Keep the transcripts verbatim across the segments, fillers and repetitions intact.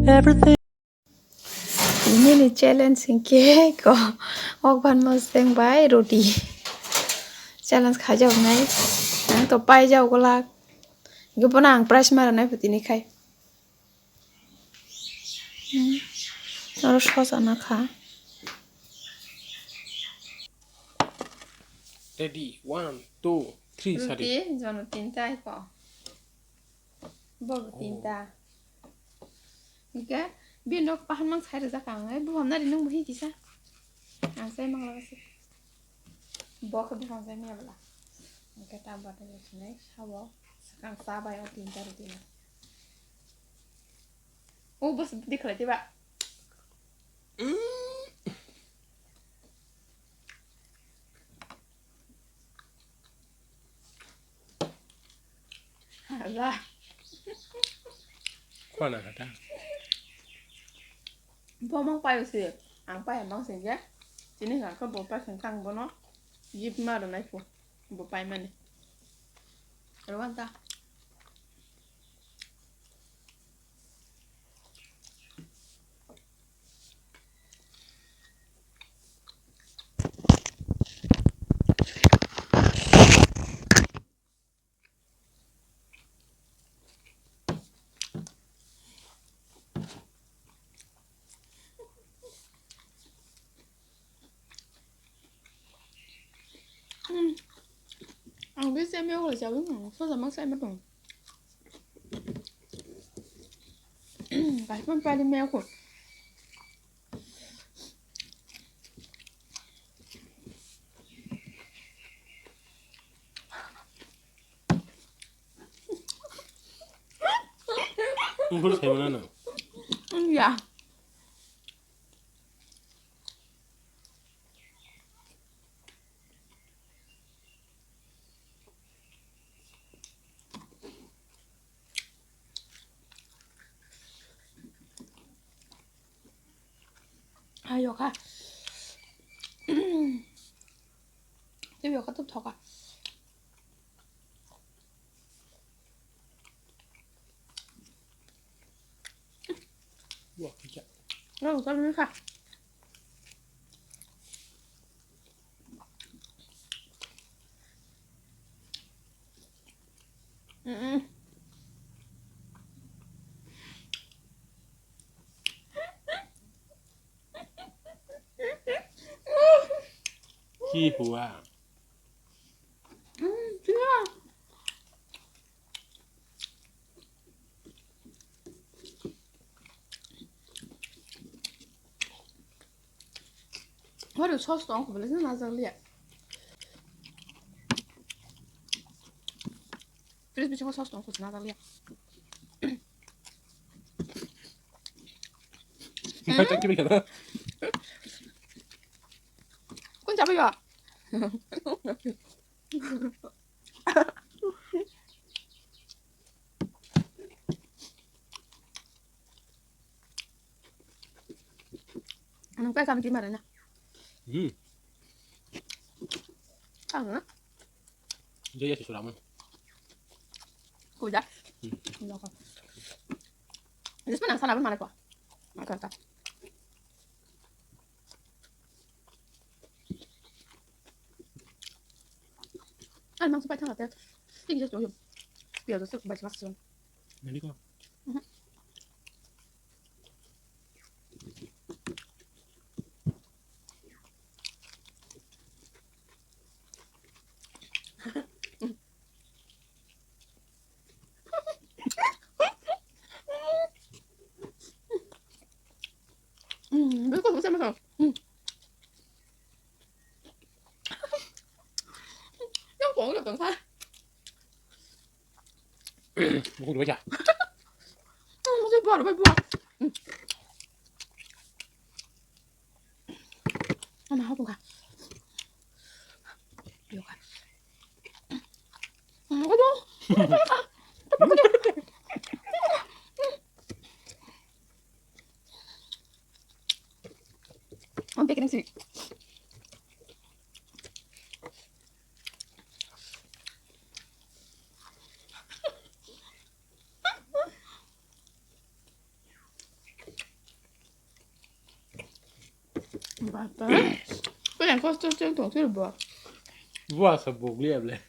Everything. Nini challenge hinkhe ko ok ban moseng bai roti challenge khaijak nai. Ang to paijak golak. Hinkhe bono ang prize ma rwnai pho tini khai. Hmm. Oro sosa na kha. Ready, one, two, three, sadi. Roti jono tinta iko. Bo tinta. Hingke bini rok pahan mang sai rijak ang, ai, bupham nari nung bo hini kisa. Ang sai mang laga se. Bo khe bupham sai maya bwla. Hingke ta bata sinai sabo. Swkang sa bai o tinta roti no. O bwswk bwdwi khlai twiba. Hala. Khwana kha ta. Bo mang payo se, ang paya mang se je. Tini hwnkha khe bo pai khe ang bono gift ma rwnai pho. Bo pai mani. Rwanta. Hmm. Ang bisi miyok lai sabi, hmm, sosa mang sai ma tong. Kaisa pali miyok ko. Bul sai mana no? Ya. Ayo kha. Tei yo kha tok thoka. Wah, kicak. Nang kami kha. Mm-mm. Ki hua. Mm, sini lah. Hori sauce tong kho belai no najak liya. Fridge bisingo sauce tong kho najak liya. Mai tak kibi kana. Kun chabai ba? Nang kai kam ki mara na? Hmm. Kang na? Jaya si suramun. Kuja. Hmm. Loko. Jis mana sana mana ko. Maka ka. Al mangso pai thang ate. Tik je to yo. Piyaj se bai mas son. Nani ko? Mhm. Hmm, betul, betul, betul. Hmm. Yang kong yang kong sa. Buku dua aja. Hmm, mesti buat, buat, buat. Hmm. Mama, hapung ka? Yo ka. Hmm, hapung. Ang pekeng sih. Apa? Kau yang kau tu tu tu tu buat. Buat sebab beli ya beli.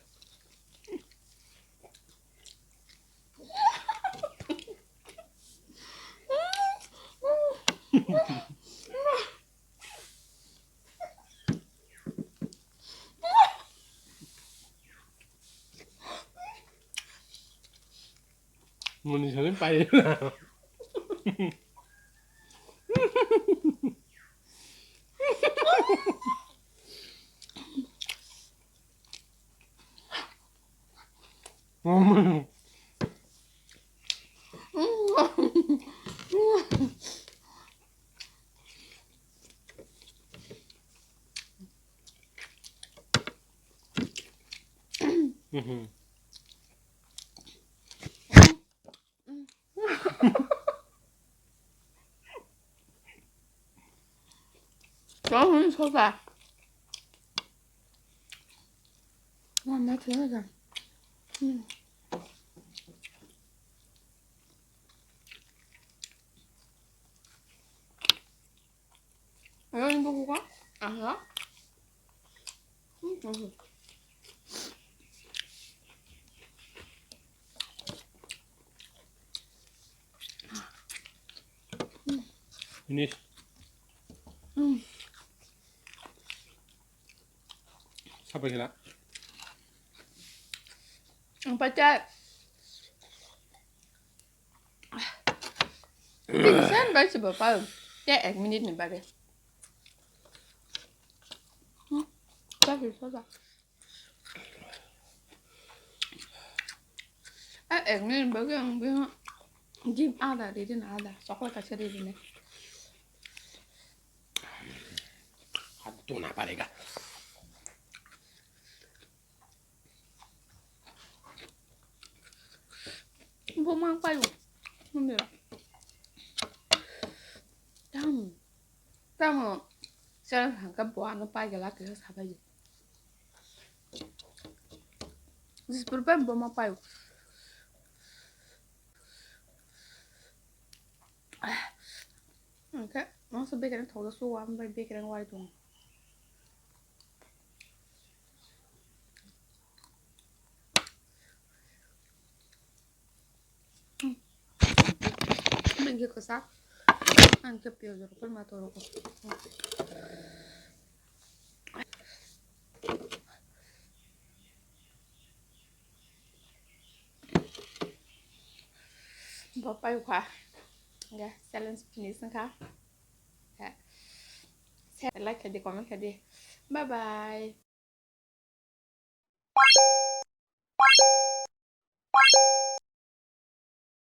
Muni sanin pai. Mhm. Sosa. Mama, sosa. Hmm. Ayo, ini buku kak. Aha. Hmm, hmm. Finish. Hmm. Sapa kira? Ang pacar. Pingsan bai si bapak. Ya, ek minit ni bagwi. Hmm, tapi sosa. Eh, ek minit bagwi ang bini gym ada, ridin ada, chocolate kaisa ridin. Hath dhona padega. Bo mang payo. Mami. Tam. Tamo. Sel hangka bo ano pai gala kisa sabai. Dispur pai bo mang payo. Oke, masa bekereng thok da suwa, bai bekereng wai tong. Bengke kesa, ang ke piyaj rokol mato rokol. Bo pai ukha. Ga challenge finish wngkha. Ga share, like khaidi, comment khaidi. Bye bye.